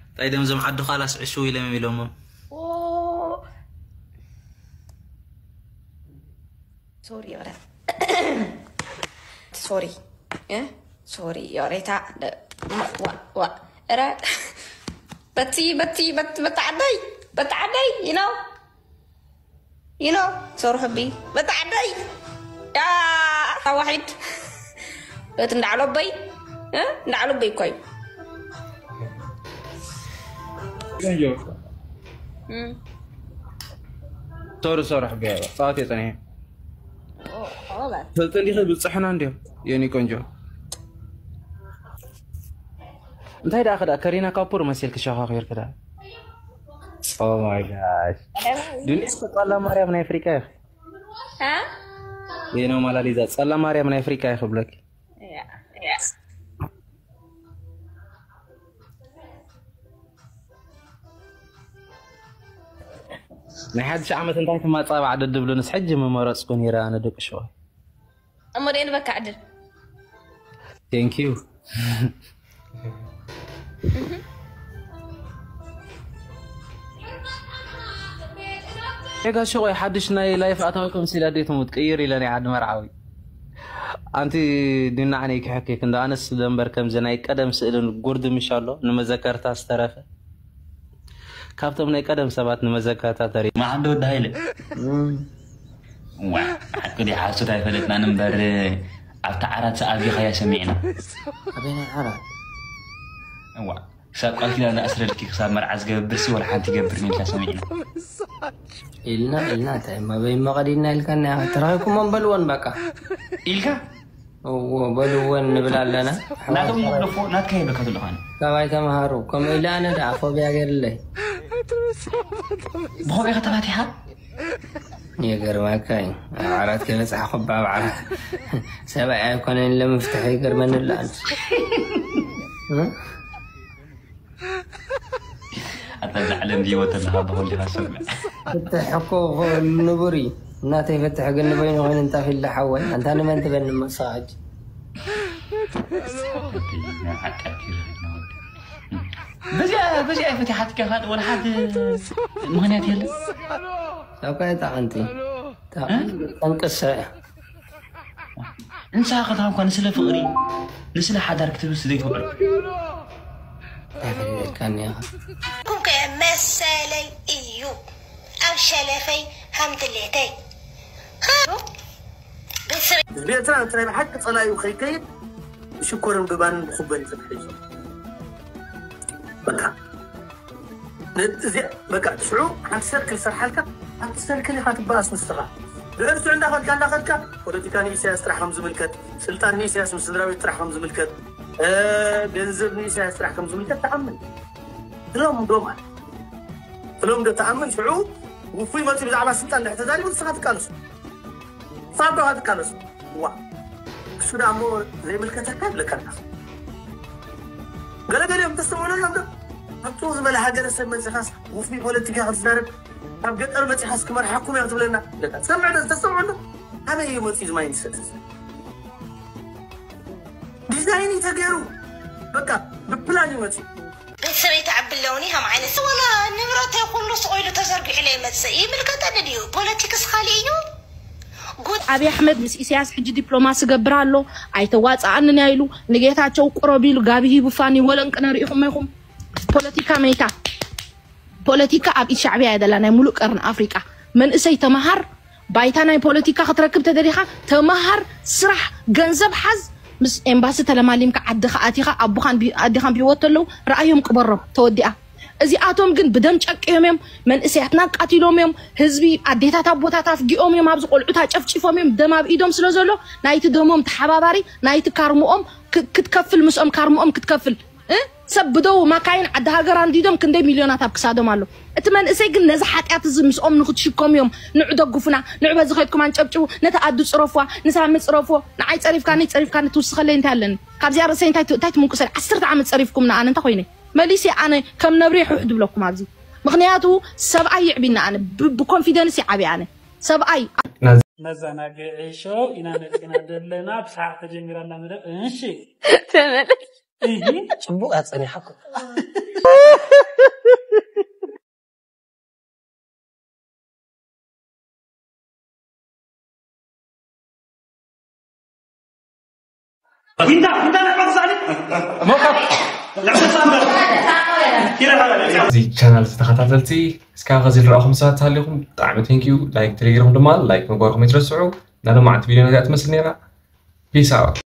እንታይ ደም ዞም ዓዲ ኻላስ ዕሽው ኢሎም ኢሎሞ። ኦ። ሶሪ፣ ይቕረ። ሶሪ። እ? ሶሪ፣ ይቕሬታ። ደ-፣ ዋ፣ ዋ፣ ዋ። እረ፣ በቲ፣ በቲ፣ በት-፣ በቲ ዓደይ፣ በቲ ዓደይ፣ you know? You know? ሶሪ ሕቢ፣ በቲ ዓደይ። ያ፣ ዋሒድ። በቲ እንዳዕሎበይ፣ እ? እንዳዕሎበይ እኮ እዩ። ቆንጆ። እም። ሶሪ፣ ሶሪ፣ ሕቢ፣ ጸዋት እየ ጸኒሐ። ኦ፣ ኦ፣ በል። ፈልጥ እንዲኺ ብጽሕና እንዲዮ፣ የኔ ቆንጆ። እንታይ ደኣ ክዳ ከሪና ካፑር መሲልክ ሸኻኺርክ ደኣ። Oh my gosh። ዱንያ እኮ ጸላ ማርያም ናይ ኣፍሪቃ ኢኺ። ሃ? የኔ ሞናሊዛ ጸላ ማርያም ናይ ኣፍሪቃ ኢኺ ብለኪ። ያ፣ ያ። ናይ ሓድሽ ዓመት እንታይ ትማጻባዕ ደድብሉ ንስ ሕጂ ምመረጽኩ ነይረ ኣነ ደቂ ሸዋ። እሞ ደይ ንበካ ዕድል። Thank you። ኤጋ ሽቆይ ሓድሽ ናይ ላይፍ ኣታዊኩም ሲላ ደይ ትሙት ቅይር ኢለን ዓዲ መርዓዊ። ኣንቲ ዲና ዓነይ ክሕኪ ክንዶ ኣነስ ደንበር ከምዚ ናይ ቀደም ስእልን ጉርድ ምሽ ኣሎ ንመዘከርታ ዝተረፈ። ካብቶም ናይ ቀደም ሰባት ንመዘከርታ ተሪ ማዕዶ ወዲ ሃይለ። እም። ዋ፣ ሓቂ ድዩ ሓሶት ኣይፈለጥናን እምበር ኣብታ ዓራት ሰኣቢኻያ ሰሚዕና። ኣበየናይ ዓራት? ዋ፣ ክሳብ ቃል ኪዳን ዝኣስረልኪ ክሳብ መርዓ ዝገብር ሲ ወላ ሓንቲ ይገብር ኢልካ ሰሚዕና። ኢልና፣ ኢልና፣ እንታይ እማ በይ መቐዲና ኢልካና ኢኻ። ተራኺብኩሞም በልወን በቃ። ኢልካ? እዎ፣ በልወን ንብል ኣለና። ናቶም መግደፎ ናትካ የብለካ ዘለኻ። ካባይ ተምሃሩ። ከምኡ ኢለ ኣነ ደኣ ፎብያ ገይርለይ። ብኾቢያ ከተባቲሓ? የገርመካ እዩ። ኣብ ዓራት ከይበጽሓ ኩባ ኣብ ዓራት። ሰብኣይ ኣይኮነን ኢለ ምፍትሐ ይገርመኒ ኣሎ ኣነ። እ? ኣታ እዛ ዓለም ህይወት ኣለኻ ብኹሉ ኢኻ ሰምዕ። ፍትሕ እኮ ንቡር እዩ። እናተይ ፍትሕ ግን ንበይኑ ኮይኑ እንታፊ ኢልዳ ሓወይ። ኣንታ ንመን ትበኒ እሞ ንስኻ ሕጂ? በዚኣ፣ በዚኣ ፍትሕ ሓቲካ ካልእ ወላ ሓንቲ ምኽንያት የለን። እኳ እታ ቀንቲ። እታ እ? ቀንቲ ጠንቅሰ እያ። እንስኻ ከተማ እኳ ንስለ ፍቕሪ፣ ንስለ ሓዳር ክትብስ ዘይትውዕል። እንታይ ፈሊጠልካኒ ኢኻ? ኩም ከ መሰለይ እዩ ኣብ ሸለፈይ ሃምድሌተይ። ኻሉ ቤተሰበይ ህዝቢ ኤርትራ እንታይ ብሓቂ ጸላኢኡ ከይከይድ ብሽኮርን ብባንን ብኩበን እዩ ተታሒዙ። በቃ ነዚ በቃ ሽዑ ሓንቲ ሰርክል ሰርሓልካ ኣብቲ ሰርክል ኢኻ ትበኣስ ንስኻ። ድሕሪ ሽዑ እንዳኸድካ እንዳኸድካ ፖለቲካ ንኢሳያስ ጥራሕ ከም ዝምልከት፣ ስልጣን ንኢሳያስ ምስ ስድራ ቤት ጥራሕ ከም ዝምልከት፣ እ፣ ገንዘብ ንኢሳያስ ጥራሕ ከም ዝምልከት ተኣምን። ትለምዶ ማለት ትለምዶ ተኣምን። ሽዑ ውፉይ መፂኡ ብዛዕባ ስልጣን ድሕሪ ተዛሪቡ ንስኻ ትቃለሱ። ሳባ ትቃለሱ። ዋ እሱ ዳሞ ዘይምልከተካ ይብለካ ኣለኻ። ገለገሊኦም ተስተውዕሎ እዮም ዶ? ኣብቲ ዝበለ ሃገረሰብ መፂኻስ ውፉይ ፖለቲካ ክትዛረብ፣ ካብ ገጠር መፂኻስ ክመርሓኩም እዮም ትብለና። ለካ ትሰምዕ ዶ? ተስተውዕሎ ኣበይ እዩ መፂኡ እዚ ማይንድሰት እዚ? ዲዛይን እዩ ተገይሩ። በቃ ብፕላን እዩ መፂኡ። ቤተሰበይ ትዓቢ ኣለውኒ ከም ዓይነት ወላ ንብረተይ ኩሉ ስቕ ኢሉ ተዘርጊሑ ለይመፅእ ይምልከተኒ ድዩ? ፖለቲክስ ካሊእ እዩ። ጉድ። ኣብይ ኣሕመድ ምስ ኢሳያስ ሕጂ ዲፕሎማሲ ገብር ኣሎ። ኣይተዋፅኣንን እያ ኢሉ ንጌታቸው ቁረብ ኢሉ ጋቢ ሂቡ ፋኒ ወለንቅነ ርኢኹም ኢኹም። ፖለቲካ መይታ። ፖለቲካ ኣብ ኢድ ሻዕብያ እያ ዘላ ናይ ሙሉእ ቀርኒ ኣፍሪቃ። መንእሰይ ተመሃር። ባይታ ናይ ፖለቲካ ክትረክብ ተደሊኻ ተመሃር፣ ስራሕ፣ ገንዘብ ሓዝ። ምስ ኤምባሲ ተለማሊምካ ዓድኻ ኣቲኻ ኣቦኻን ቢ- ኣዴኻን ብህይወት ተለዉ ረኣዮም ቅበሮም። ተወዲኣ። እዚኣቶም ግን ብደም ጨቂዮም እዮም። መንእሰያትና ኣቃቲሎም እዮም። ህዝቢ ኣዴታት ኣቦታት ኣፍጊኦም እዮም። ኣብዚ ቆልዑት ኣጨፍጪፎም እዮም። ደም ኣብ ኢዶም ስለ ዘሎ ናይቲ ደሞም ተሓባባሪ ናይቲ ካርምኦም ክ- ክትከፍል ምስኦም ካርምኦም ክትከፍል እ? ሰብ ብደው ማካይን ዓዲ ሃገር ኣንዲዶም ክንደይ ሚልዮናት ኣብ ክሳዶም ኣሎ። እቲ መንእሰይ ግን ነዚ ሓጢኣት እዚ ምስኦም ንክትሽከሙ እዮም። ንዑ ደግፉና፣ ንዑ በዚ ከድኩም ኣንጨብጭቡ፣ ነቲ ኣዱ ጽረፍዋ፣ ንሳሚ ጽረፍዎ። ንዓይ ጸሪፍካኒ ጸሪፍካኒ ትውስኸለይ እንታይ ኣለኒ? ካብዚኣ ርእሰይ እንታይ ት- እንታይ ትምንቁሰል? ዓሰርተ ዓመት ጸሪፍኩም ንኣነ እንታይ ኮይነ? መሊሲ ኣነ ከም ነብሪ ሑሕ ድብለኩም ኣብዚ። ምክንያቱ ሰብኣይ ይዕቢና ኣነ ብ- ብኮንፊደንስ ይዓቢ ኣነ ሰብኣይ መዘናግዒ ሾው ኢና መፂና ዘለና። ብሰዓት ተጀሚራ ኣላ መደብ። እሺ ተመለስ። እሂ ፅቡቅ ኣፀኒሓኩም። እዚ ቻናል ተኸታተልቲ እስካብ ኸዚ ዝረኣኹም ሰባት ተሃሊኹም ብጣዕሚ ቴንኪዩ። ላይክ ተደጊርኩም ድማ ላይክ ምግባርኩም ኣይትረስዑ። ናይ ሎማዓንቲ ቪድዮ ነዚኣ ትመስል ነይራ። ፒስ ኣውት።